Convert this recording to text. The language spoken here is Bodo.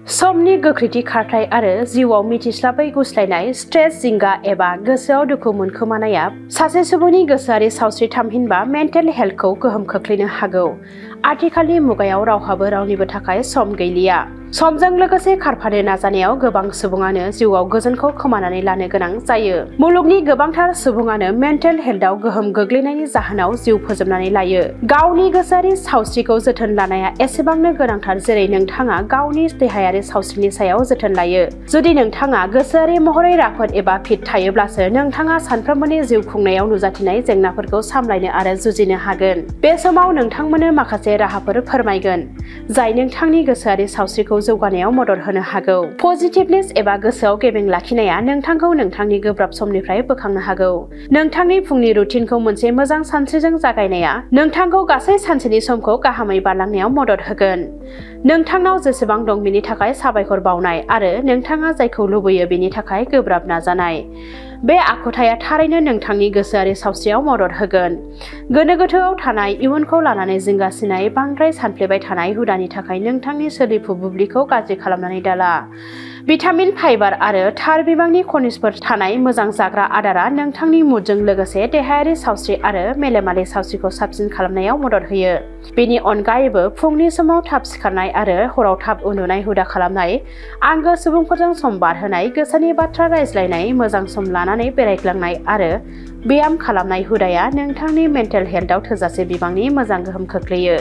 समनि गोख्रैथि खारथाय आरो जिउआव मिथिस्लाबै गुस्लायनाय स्ट्रेस, जिंगा एबा गोसोआव दुखु मोनखोमानाया सासे सुबुंनि गोसोआरि सावस्रि थामहिनबा मेन्टेल हेल्थखौ गोहोम खोख्लैनो हागौ। आथिखालनि मुगायाव रावहाबो रावनिबो थाखाय सम गैलिया। समजों लोगोसे खारफानो नाजानायाव गोबां सुबुङानो जिउआव गोजोनखौ खोमानानै लानो गोनां जायो। मुलुगनि गोबांथार सुबुङानो मेन्टेल हेल्थआव गोहोम गोग्लैनायनि जाहोनाव जिउ फोजोबनानै लायो। गावनि गोसोआरि सावस्रिखौ जोथोन लानाया एसेबांनो गोनांथार जेरै नोंथाङा गावनि देहायारि सावस्रिनि सायाव जोथोन लायो। जुदि नोंथाङा गोसोआरि महरै राफोद एबा फिट थायोब्लासो नोंथाङा सानफ्रोमबोनि जिउ खुंनायाव नुजाथिनाय जेंनाफोरखौ सामलायनो आरो जुजिनो हागोन। बे समाव नोंथांमोननो माखासे राहाफोर फोरमायगोन जाय नोंथांनि गोसोआरि सावस्रिखौ जौगानायाव मदद होनो हागौ। पजिटिभनेस एबा गोसोआव गेबें लाखिनाया नोंथांखौ नोंथांनि गोब्राब समनिफ्राय बोखांनो हागौ। नोंथांनि फुंनि रुटिनखौ मोनसे मोजां सानस्रिजों जागायनाया नोंथांखौ गासै सानसेनि समखौ गाहामै बारलांनायाव मदद होगोन। नोंथांनाव जेसेबां दं बेनि थाखाय साबायखर बावनाय आरो नोंथाङा जायखौ लुबैयो बेनि थाखाय गोब्राब नाजानाय। बे आखुथाया थारैनो नोंथांनि गोसोआरि सावस्रियाव मदद होगोन। गोनो गोथोआव थानाय, इयुनखौ लानानै जिंगासिनाय, बांद्राय सानफ्लेबाय थानाय हुदानि थाखाय नोंथांनि सोलिफु बुब्लिखौ गाज्रि खालामनानै दाला। भिटामिन, फाइबार आरो थार बिबांनि खनिजफोर थानाय मोजां जाग्रा आदारा नोंथांनि मुडजों लोगोसे देहायारि सावस्रि आरो मेलेमारि सावस्रिखौ साबसिन खालामनायाव मदद होयो। बेनि अनगायैबो फुंनि समाव थाब सिखारनाय आरो हराव थाब उन्दुनाय हुदा खालामनाय, आंगो सुबुंफोरजों सम बारहोनाय, गोसोनि बाथ्रा रायज्लायनाय, मोजां सम लानानै बेरायग्लांनाय आरो ब्याम खालामनाय हुदाया नोंथांनि मेन्टेल हेल्थआव थोजासे बिबांनि मोजां गोहोम खोख्लैयो।